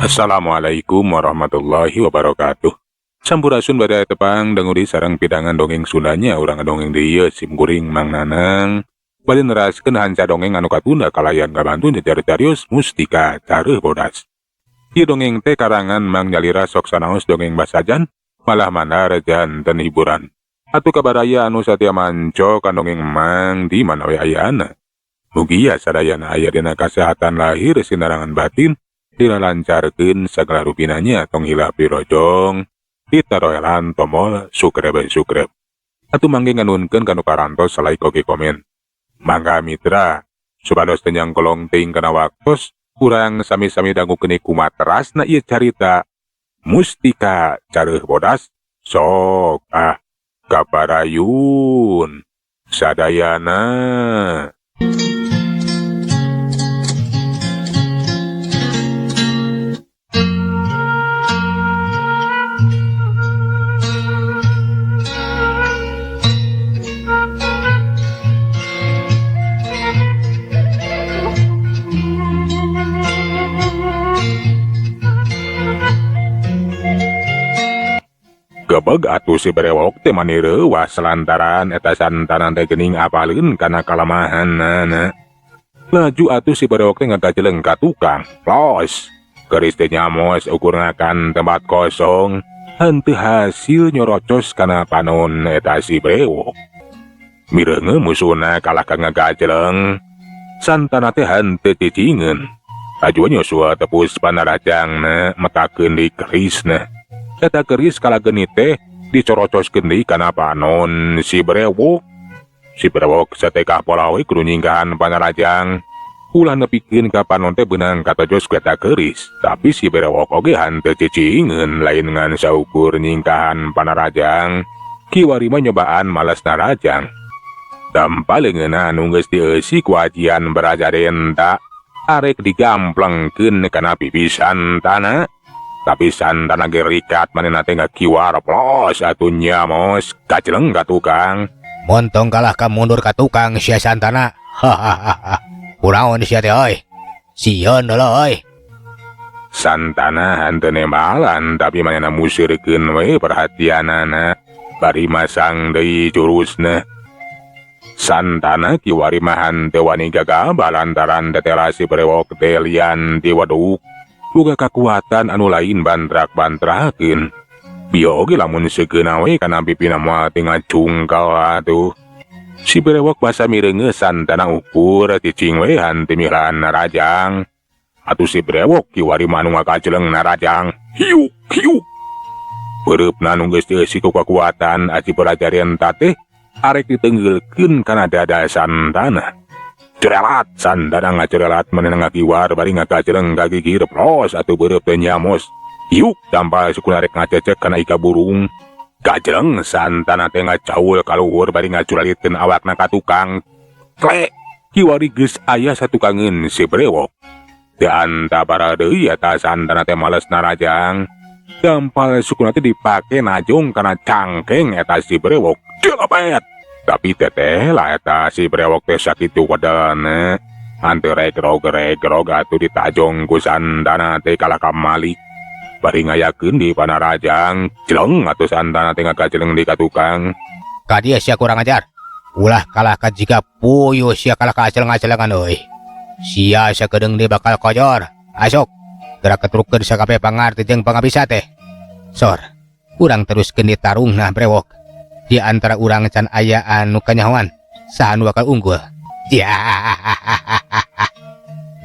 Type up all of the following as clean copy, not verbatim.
Assalamualaikum warahmatullahi wabarakatuh. Sampurasun bade tepang dangudi sareng pidangan dongeng Sundanya urang dongeng di ieu sim kuring Mang Nanang. Bade neraskeun hanca dongeng anu katunda kalayan kabantu carios Mustika Careuh Bodas. Ieu dongeng teh karangan Mang Nyalira sok sanaos dongeng basajan malah mandar janten hiburan. Atuh kabaraya anu satia manco kan dongeng Mang di mana we ayana. Mugia sadayana aya dina kasehatan lahir sinarangan batin dilancarkeun sagala rupinanya tong hilap dirojong ditaroelan tomol subscribe subscribe. Atuh mangge nganunkeun kanu parantos like oge komen. Mangga mitra supados teu nyangkolong teuing kana waktos urang sami-sami dangukeun kumaterasna ieu carita Mustika Careuh Bodas. Sok ah kaparayun sadayana. Gebeg atuh si Brewok teh mani reuwas lantaran eta Santana teh geuning apaleun kana kalemahanana. Laju atuh si Brewok teh ngagajeleng ka tukang. Los, keris teh nyamos ukurna kan tempat kosong, henteu hasil nyorocos kana panon eta si Brewok. Mireungeun musuhna kalah ka ngagajeleng, Santana teh henteu cicingeun. Laju nyusul tepus panarajangna metakeun di kerisna. Eta keris kalageni teh dicorocoskeun deui kana panon si Brewok. Si Brewok satekah pola we kudu nyinggahan panarajang. Ulah nepikeun ka panon teh beunang katojos ku eta keris. Tapi si Brewok oge henteu cicingeun lain ngan saukur nyingkahan panarajang. Kiwari mah nyobaan males narajang. Dampa leungeunna anu geus dieusi ku ajian Brajarenta arek digamplengkeun kana pipi Santana. Tapi Santana ge rikat manehna teh ngakiwar plos atuh nyamos kaceleng ka tukang. Montong kalah ka mundur ka tukang sia Santana. Hahaha. Kunaon sia teh euy? Sieun heula euy. Santana henteu nembalan tapi manehna museurekeun we perhatianana bari masang deui jurusna. Santana kiwari mah henteu wani gagabah lantaran tetela si Brewok teh lian ti waduk. Boga kakuatan anu lain bantrak-bantrakeun. Bieu oge lamun seukeuna we kana pipina moal teh ngacungkal atuh. Si Brewok basa mireungeus Santana ukur cicing we henteu milaan narajang. Atuh si Brewok kiwari mah anu ngakaceleng narajang. Hiuk hiuk. Peureupna nu geus dieusi ku kakuatan aji Brajarenta teh arek ditenggeukeun kana dada Santana. Cerelat Santana ngacerelat manehna ngakiwar bari ngakaceleng ka gigir plos atuh beureub teh nyamos. Hiuk dampal sukuna rek ngacecek kana ika burung. Gajeleng Santana teh ngacaul ka luhur bari ngacuraliteun awakna ka tukang. Klek kiwari geus aya satukangeun si Brewok. Teu antabara deui eta Santana teh males narajang. Dampal sukuna teh dipake najong kana cangkeng eta si Brewok. Jelepet. Tapi teteh lah eta si Brewok teh sakitu wedelna. Hanteu regrog-regrog atuh ditajong ku Santana teh kalah ka Malik. Bari ngayakeun di panarajang, jeleng atuh Santana teh ngagajeleng di ka tukang. Ka dieu sia kurang ajar. Ulah kalah ka jiga puyuh sia kalah ka aceleng-acelengan euy. Sia sakedeung deui bakal kojor. Asok gerak ketrukeun sakabeh pangarti jeung pangabisa teh. Sor, urang teruskeun di tarungna Brewok. Di antara urang can aya anu kanyahoan saha nu bakal unggul. Ya.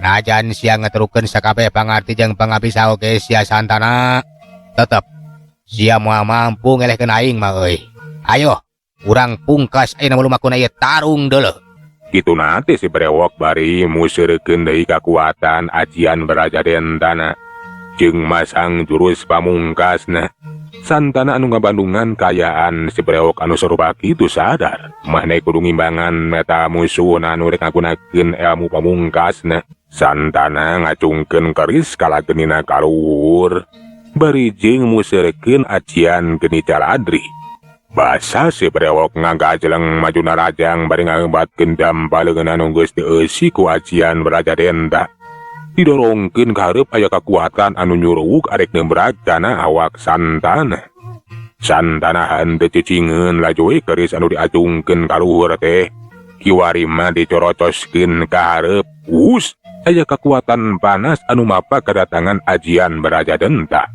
Najan sia ngeterukeun sakabeh pangarti jeung pangabisa oge sia Santana, tetep sia moal mampu ngelehkeun aing mah euy. Ayo, urang pungkas ayeuna lumakuna ieu tarung deuleu. Kitu na teh si Brewok bari museurekeun deui kakuatan ajian Brajarentana jeung masang jurus pamungkasna. Santana anu ngabandungan kaayaan si Brewok anu sarupa kitu sadar maneh kudu ngimbangan meta musuhna anu rek ngagunakeun ilmu pamungkasna. Santana ngacungkeun keris kalagenina ka luhur bari jeung museurekeun ajian geni Jaladri. Basa si Brewok ngagajeleng maju narajang bari ngaembatkeun dampal leungeun anu geus dieusi ku ajian Brajarenta. Didorongkeun ka hareup aya kakuatan anu nyuruwug arek nembrag kana awak Santana. Santana henteu cicingeun laju we keris anu diacungkeun ka luhur teh. Kiwari mah dicorocoskeun ka hareup. Us, aya kakuatan panas anu mapa kedatangan ajian Baraja Denta.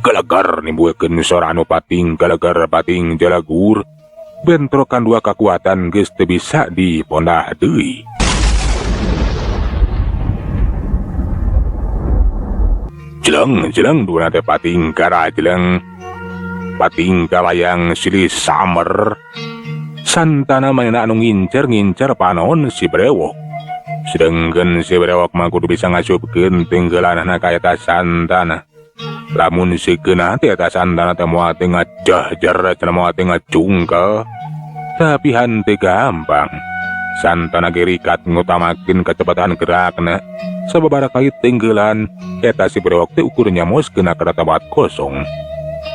Gelegar nimbulkeun sora anu pating gelegar pating jalagur. Bentrokan dua kakuatan geus teu bisa dipondah deui. Jeleng jeleng duna teh pating karajleng. Pating kalayang silih samer. Santana manehna anu ngincer-ngincer panon si Brewok. Sedengkeun si Brewok mah kudu bisa ngasupkeun tenggelanana ka eta Santana. Lamun sikeuna teh eta Santana teh moal teu ngajahjer cenah moal teu ngacungkel. Tapi henteu gampang. Santana ge rikat ngutamakeun kecepatan gerakna. Sababaraha kali tenggelan eta si Brewok teh ukur nyamoskeun kana tempat kosong.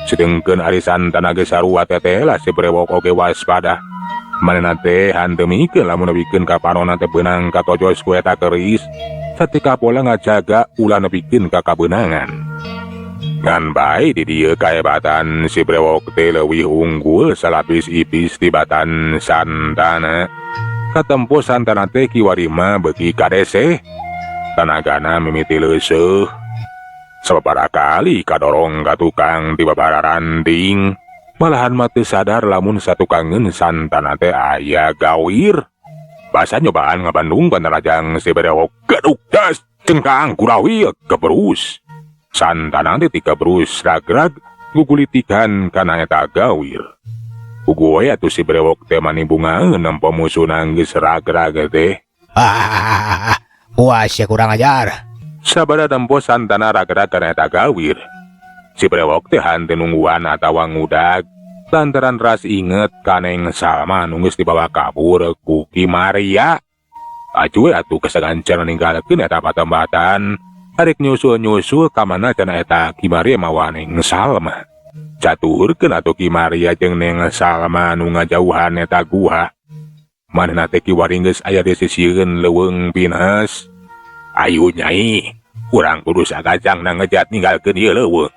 Sedengkeun ari Santana ge sarua teh lah si Brewok oge waspada. Manehna teh henteu mikeun lamun nepikeun ka panonna teh beunang katojos ku eta keris. Satika pola ngajaga ulah nepikeun ka kabeunangan. Ngan bae di dieu kahebatan si Brewok teh leuwih unggul salapis ipis tibatan Santana. Katempo Santana teh kiwari mah beuki kadeseh. Tanagana mimiti leuseuh. Sababaraha kali kadorong ka tukang ti babara ranting. Malahan mah teu sadar lamun satukangeun Santana teh aya gawir. Basa nyobaan ngabandung panarajang si Brewok geduk das cengkang kurawi keberus. Santana teh tikaberus ragrag gugulitikan kana eta gawir. Puguh we atuh si Brewok teh manibungaeun nempo musuhna geus ragrag teh. Ah, puas ya kurang ajar. Sabada nempo Santana ragrag kana eta gawir. Si Brewok teh henteu nungguan atawa ngudag lantaran ras inget ka Neng Salma nu geus dibawa kabur ku Ki Maria. Aju we atuh kasagancan ninggalkeun eta patembatan. Arek nyusul-nyusul ka mana cenah eta Ki Maria mawa Neng Salma. Catuhurkeun atuh Ki Maria jeung Neng Salma nu ngajauhan eta guha. Manehna teh kiwari geus aya di sisieun leuweung pinas. Ayu nyai, urang kudu sagajangna ngejat ninggalkeun ieu leuweung.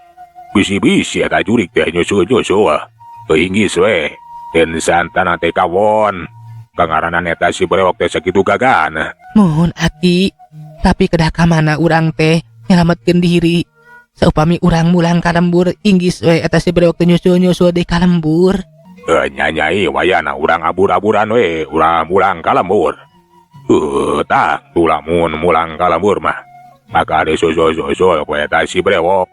Bisi-bisi eta jurik teh nyusul-nyusul. Heuinggis we, den Santana teh kawon. Kangaranan eta si Brewok teh sakitu gagana. Mohon aki, tapi kedah ka mana urang teh nyelametkeun diri. Saupami urang mulang ka lembur, inggis we eta si Brewok teh nyusul-nyusul deui ka lembur. Nyanyai wayana urang abur-aburan we, urang mulang ka lembur. Tah, lamun mulang ka lembur mah. Maka disusul-susul ku eta si Brewok.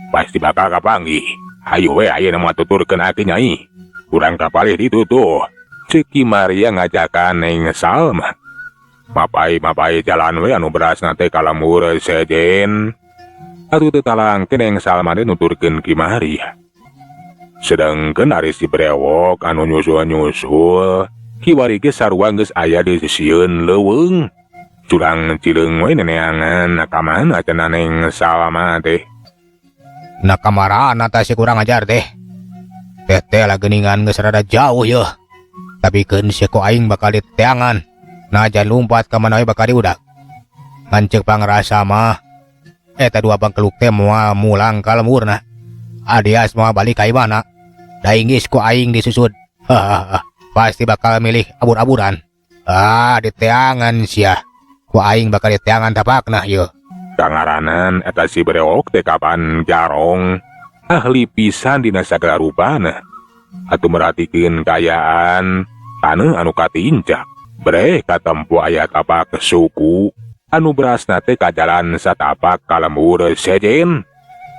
Pasti bakal kapanggih. Hayu we ayeuna mah tuturkeun aki nyai. Urang kapalih ditu tuh. Ceuk Ki Maria ngajakan Neng Salma. Mapai-mapai jalan we anu berasna teh ka lembur sejen. Atuh teu talangkeun Neng Salma teh nuturkeun Ki Maria. Sedengkeun ari si Brewok anu nyusul-nyusul, kiwari ge sarua geus aya di sisieun leuweung. Curang cileung we neneangan ka mana cenah Neng Salma teh. Na kamarana tah si kurang ajar teh. Teh teh lah geuningan geus rada jauh yeuh. Tapi keun sia ku aing bakal diteangan. Najan lumpat ka mana we bakal diudak. Ngan ceuk pangrasa mah eta dua bangkeluk teh moal mulang ka lemburna. Alias moal balik ka imahna. Da inggis ku aing disusud. Hahaha, pasti bakal milih abur-aburan. Ah, diteangan sia. Ku aing bakal diteangan tapakna yeuh. Kangaranan eta si Brewok teh kapan jarong. Ahli pisan dina sagala rupana. Atuh merhatikeun kaayaan taneuh anu katincak. Breh katempo aya tapak suku anu berasna teh ka jalan satapak ka lembur sejen.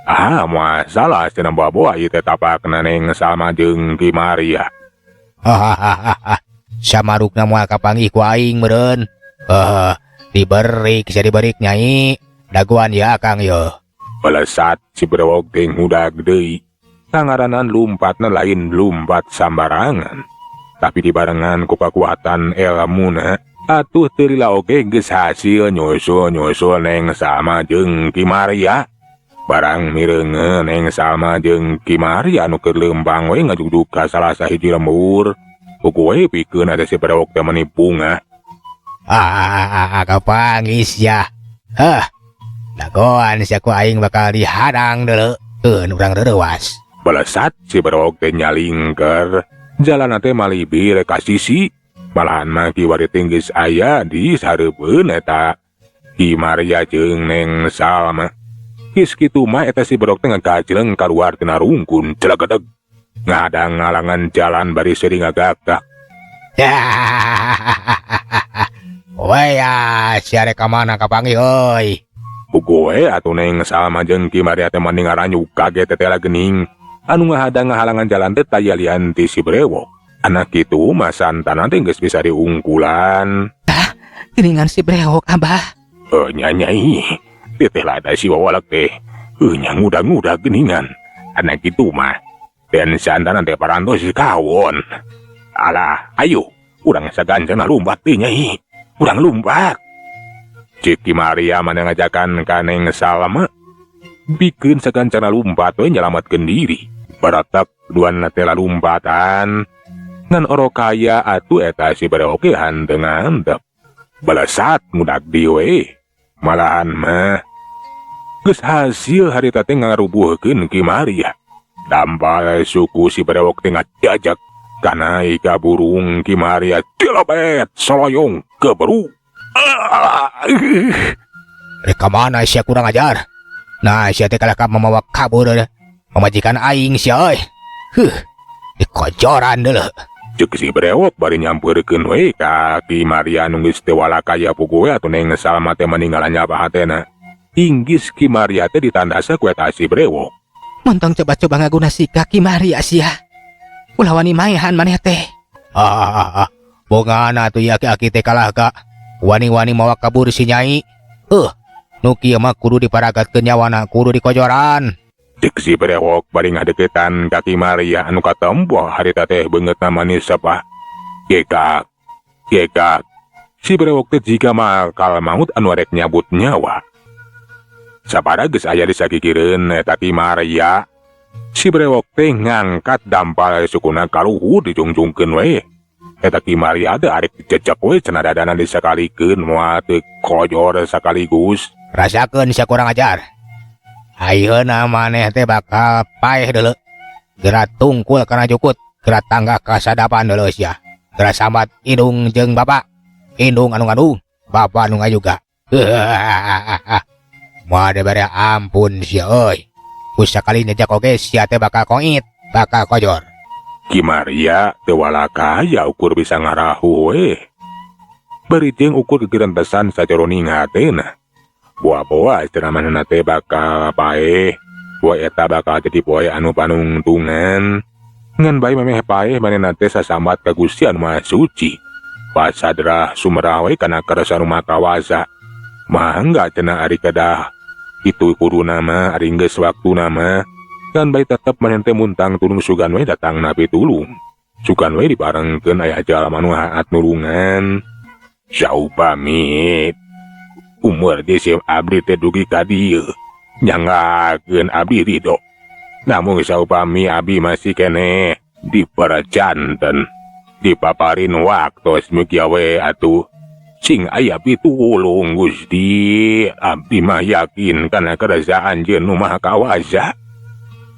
Ah, moal salah cenah bawa-bawa ieu teh tapakna Neng Salma jeung Ki Maria. Hahaha, samarukna moal kapanggih ku aing meureun. Heuh, diberik sia diberik nyai. Dagoan ya Kang yeuh. Pelesat si Brewok teh ngudag deui. Kangaranan lumpatna lain lumpat sambarangan. Tapi dibarengan ku kakuatan elmuna, atuh teu lila oge geus hasil nyusul-nyusul Neng Salma jeung Ki Maria. Barang mireungeun Neng Salma jeung Ki Maria anu keur leumpang we ngajugjug ka salah sahiji lembur. Puguh we pikeun eta si Brewok teh meuni bungah. Ah, kapanggis ya. Hah, Dagoan sia ku aing bakal dihadang deuleu. Keun urang reuwas. Balesat si Brewok teh nyalingker. Jalan teh malibir ka sisi. Malahan mah kiwari teh geus aya di sareupeun eta Ki Maria jeung Neng Salma. Geus kitu mah eta si Brewok teh ngagajleng kaluar tina rungkun celegedeg. Ngadang ngalangan jalan bari seuri ngagagak. Wea, sia rek ka mana kapanggih euy. Puguh we atuh Neng Salma jeung Ki Maria teh mani ngaranyuk kaget tetela geuning. Anu ngahadang ngahalangan jalan teh taya lian ti si Brewok. Anak kitu mah santana teh geus bisa diungkulan. Tah, geuningan si Brewok abah. Nya nyai, teteh lada si wawalak teh. Nya nguda-nguda geuningan. Anak kitu mah dan santana teh parantos kawon. Alah, ayo, urang sagancana lumpat teh nyai. Urang lumpat. Cek Ki Maria mana ngajakan ka Neng Salma. Bikeun sagancana lumpat we nyalamatkeun diri. Baratak duan teh lalumpatan. Ngan oro kaya atuh eta si Brewok ge hanteu ngantep. Balesat ngudak di we. Malahan mah geus hasil harita teh ngarubuhkeun Ki Maria. Dampal suku si Brewok teh ngajajak kana ika burung Ki Maria cilobet soloyong keberu. Rek ka mana sia kurang ajar? Nah, sia teh kalah ka mamawa kabur pamajikan aing sia euy. Huh, dikojoran deuleu. Cek si Brewok bari nyampeurkeun we ka Ki Maria nu geus teu walakaya puguh we atuh Neng Salma teh maninggalan nyaba hatena. Inggis Ki Maria teh ditandasa ku eta si Brewok. Montong coba-coba ngaguna sika Ki Maria sia. Ulah wani maehan maneh teh. Ah, bongana atuh ieu aki-aki teh kalah ka wani-wani mawa kabur si nyai. Nu kieu mah kudu diparagatkeun nyawana, kudu dikojoran. Cek si Brewok bari ngadeukeutan ka Ki Maria anu katempo harita teh beungeutna manis sepah. Gekak, gekak. Si Brewok teh jiga makal maut anu arek nyabut nyawa. Sabada geus aya di sagigireun eta Ki Maria. Si Brewok teh ngangkat dampal sukuna kaluhur dijungjungkeun we. Eta Ki Maria teh arek dijejek we cenah dadana disakalikeun moal teu kojor sakaligus. Rasakeun sia kurang ajar. Ayeuna maneh teh bakal paeh deuleu. Geura tungkul kana jukut, geura tanggah kasadapan deuleu sia. Geura sambat indung jeung bapa. Indung anu ngandung, bapa anu ngayuga. Moal dibere ampun sia euy. Ku sakali nyejak oge sia teh bakal koit, bakal kojor. Ki Maria teu walakaya ukur bisa ngarahu we. Bari jeung ukur gegerentesan sajeroning hatena. Boa-boa cenah manehna teh bakal paeh. Poe eta bakal jadi poe anu panungtungan. Ngan bae memeh paeh manehna teh sasambat ka Gusti anu Maha Suci. Pasadrah sumerah we kana kersa nu Maha Kawasa. Mangga cenah ari kedah kitu kuduna mah ari geus waktuna mah. Ngan bae tetep manehna teh muntang tulung sugan we datang napi tulung. Sugan we dibarengkeun aya jalma nu haat nulungan. Saupami umur di sim abdi teh dugi ka dieu nyangakeun abdi ridho. Namun saupami abdi masih keneh diperjanten dipaparin waktos mugia we atuh sing aya pitulung Gusti. Abdi mah yakin kana kerajaan anjeun nu Maha Kawasa.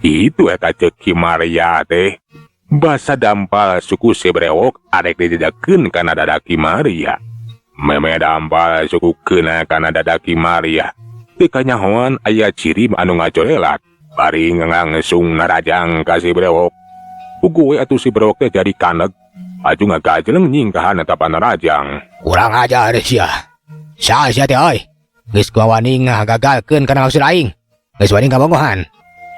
Itu eta ceuk Ki Maria teh. Basa dampal suku si Brewok arek dijejakeun kana dada Ki Maria. Meme dampal suku keuna kana dada Ki Maria. Teu kanyahoan aya ciri anu ngacorelat. Bari ngangsung narajang ka si Brewok. Puguh we atuh si Brewok teh jadi kaneg. Aju ngagajleng nyingkahan eta panarajang. Kurang ajar sia. Saha sia teh euy? Geus kuawani ngagagalkeun kana maksud aing. Geus wani ngabongohan.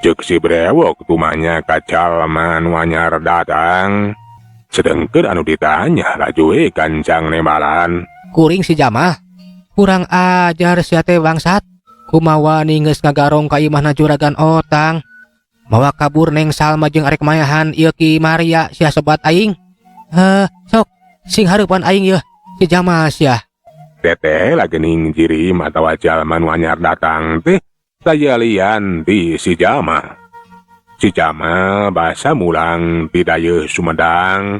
Ceuk si Brewok tumanya ka jalma anu anyar datang. Sedengkeun anu ditanya laju we gancang nembalan. Kuring si Jamal. Kurang ajar sia teh bangsat. Kumaha wani geus ngagarong ka imahna juragan Otang. Mawa kabur Neng Salma jeung arek mayahan ieu Ki Maria sia sobat aing. Heh, sok sing hareupan aing yeuh si Jamal sia. Teteh lagi ning jirim atawa jalma nu anyar datang teh taya lian di si Jamal. Si Jamal basa mulang ti dayeuh Sumedang.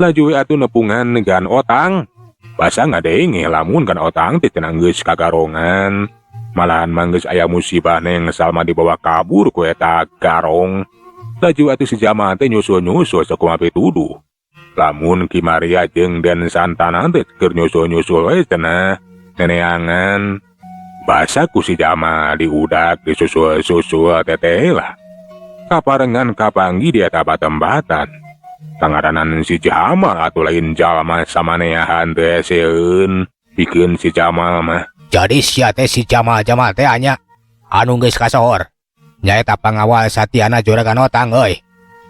Laju we atuh nepungan gan Otang. Basa ngadenge lamun gan Otang teh cenah geus kagarongan. Malahan mah geus aya musibah Neng Salma dibawa kabur ku eta garong. Laju atuh si Jamal teh nyusul-nyusul sakumaha pituduh. Lamun Ki Maria jeung Den Santana teh keur nyusul-nyusul we cenah neneangan. Basa ku si Jamal diudak disusul-susul teteh lah. Kaparengan kapanggih di eta patembatan. Pangaranan si Jamal atuh lain jalma samaneahan teh eseun pikeun si Jamal mah. Jadi sia teh si Jamal-Jamal teh anya anu geus kasohor. Nyaeta pangawal satiana Juragan Otang euy.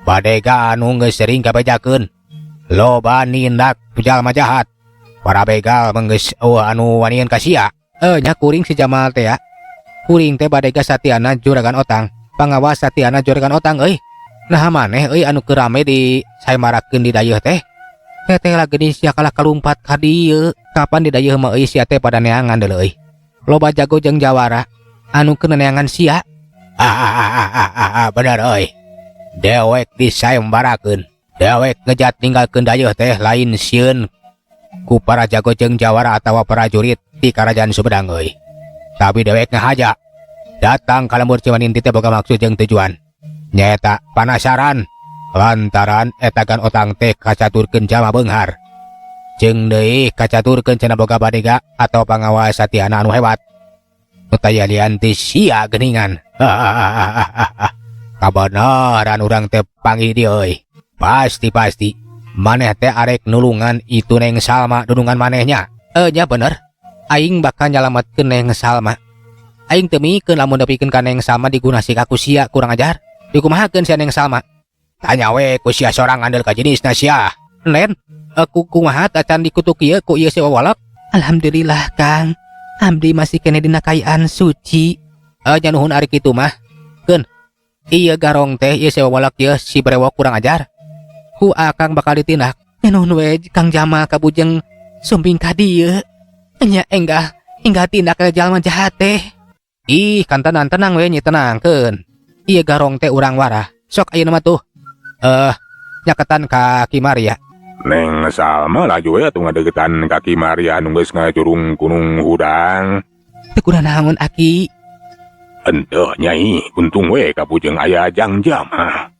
Badega anu geus sering kabejakeun. Loba nindak jalma jahat. Para begal mah geus euweuh anu wanian ka sia. Nya kuring si Jamal teh ya. Kuring teh badega satiana Juragan Otang. Pangawal satiana Juragan Otang euy. Nah maneh euy anu keur rame di saemarakeun di dayeuh teh. Teteh lah geuning sia kalah kalumpat ka dieu. Kapan di dayeuh mah euy sia teh pada neangan deuleu euy. Loba jago jeung jawara anu keur neangan sia. Ah, bener euy. Dewek disaembarakeun. Dewek ngejat ninggalkeun dayeuh teh lain sieun ku para jago jeung jawara atawa prajurit di kerajaan Sumedang euy. Tapi dewek ngahaja datang ka lembur Cimaninti teh boga maksud jeung tujuan. Nyaeta panasaran lantaran eta Gan Otang teh kacaturkeun jalma beunghar. Jeung deui kacaturkeun cenah boga badega atau pangawal satiana anu hebat. Nu taya lian ti sia geuningan. Kabeneran urang teh panggih dieu euy. Pasti-pasti maneh teh arek nulungan itu Neng Salma dunungan manehnya. Nya bener. Aing bakal nyalametkeun Neng Salma. Aing teu mikeun lamun nepikeun ka Neng Salma digunasik ku sia kurang ajar. Dikumahakeun sia Neng Salma? Tanya we ku sia sorangan deul ka jenisna sia. Nen, aku kumaha acan dikutuk ieu ku ieu si wawalak? Alhamdulillah Kang. Abdi masih kene dina kaayaan suci. Nya nuhun ari kitu mah. Keun. Ieu garong teh ieu si wawalak ieu si brewok kurang ajar. Ku akang bakal ditindak. Nya nuhun we Kang Jamal kabujeng sumping ka dieu. Nya enggah, enggah tindak ke jalma jahat teh. Ih, kan tenang tenang we nya tenangkeun. Ieu garong teh urang warah. Sok ayeuna mah tuh. Nyaketan ka Ki Maria. Neng Salma laju we atuh ngadeukeutan ka Ki Maria anu geus ngajurung gunung hudang. Teu naon aki. Henteu nyai, untung we kabujeng aya Jang Jamal.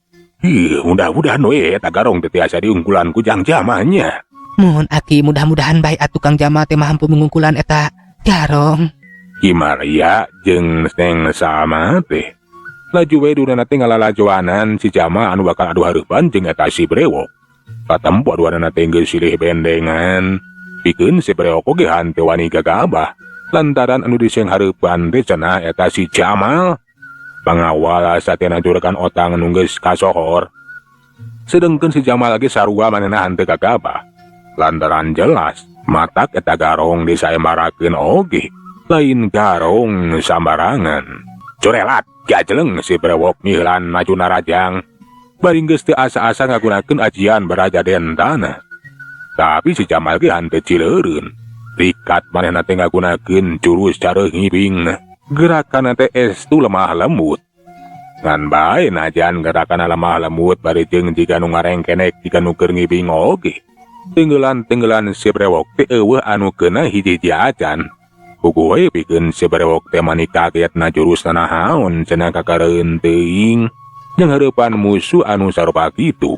Ih, mudah-mudahan we eta garong teh tiasa diungkulan ku Jang Jamal nya. Mohon aki mudah-mudahan bae atuh Kang Jamal teh mampu mengungkulan eta garong. Ki Maria jeung Neng Salma teh laju we duanana teh ngalalajoanan si Jamal anu bakal adu hareupan jeung eta si Brewok. Katempo duanana teh geus silih bendengan. Pikeun si Brewok oge hanteu wani gagabah. Lantaran anu diseng hareupan teh cenah eta si Jamal. Pangawal satiana Juragan Otang anu geus kasohor. Sedengkeun si Jamal lagi sarua manehna hanteu gagabah. Lantaran jelas matak eta garong disaembarakeun oge lain garong sambarangan. Corelat gajeleng si Brewok ngiheulan maju narajang. Bari geus teu asa-asa ngagunakeun ajian baraja dentana. Tapi si Jamal ge hanteu cileureun. Rikat manehna teh ngagunakeun jurus careuh ngibing. Gerakan teh estu lemah lembut. Ngan bae najan gerakan lemah lembut bari jeung jiga nu ngarengkenek jiga nu keur ngibing oge. Tenggelan-tenggelan si Brewok teh euweuh anu keuna hiji-hiji acan. Puguh we pikeun si Brewok teh mani kagetna jurusna nahaon cenah kakareun teuing. Jeung hareupan musuh anu sarupa kitu.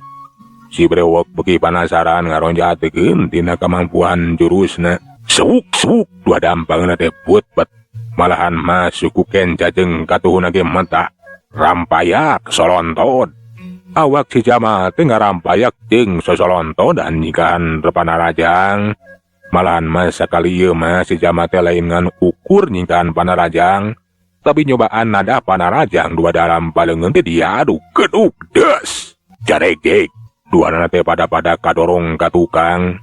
Si Brewok beuki panasaran ngaronjatekeun tina kamampuan jurusna. Suk suk dua dampangna teh putpet. Malahan mah suku kenca jeung katuhuna ge mentah. Rampayak solontod. Awak si Jamal teh ngarampayak jeung sosolontodan nyingkahan panarajang. Malahan mah sakali ieu mah si Jamal teh lain ngan ukur nyingkahan panarajang, tapi nyobaan nada panarajang dua dalam paleungeun teh diaduk keduk des. Jaregek duanana teh pada-pada kadorong ka tukang.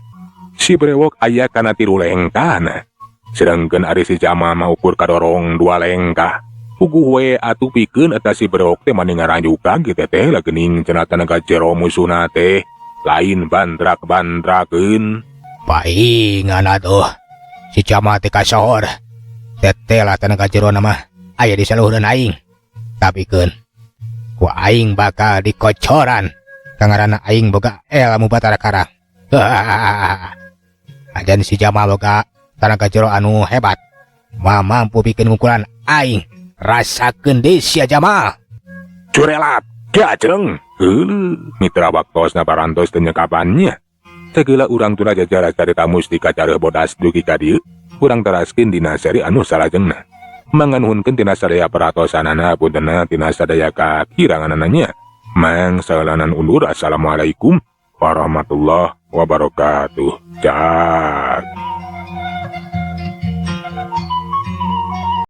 Si Brewok aya kana tilu lengkahna. Sedangkeun ari si Jamal mah ukur kadorong dua lengkah. Puguh we atuh pikeun eta si Brewok teh mani ngaranjukan kitu teh lah geuning cenah tenaga jero musuhna teh lain bantrak-bantrakeun. Paingan atuh. Si Jamal teh kasohor. Teteh lah tenaga jero mah aya di saluhureun aing. Tapi keun ku aing bakal dikocoran. Kangarana aing boga ilmu Batara Karang. Ajan si Jamal boga tenaga jero anu hebat. Ma mampu bikin ukuran Aing rasakeun deui sia, Jamal. Curelat gajeng. Heuh, mitra, waktosna parantos teu nyekapannya. Segala urang tuna jajar carita mustika Careuh Bodas dugi ka dieu. Urang teraskeun dina seri anu salajengna. Manganuhunkeun tina sadaya peratosanana, puntenna tina sadaya kakiranganana. Mang salanan undur, assalamualaikum warahmatullahi wabarakatuh. Cak.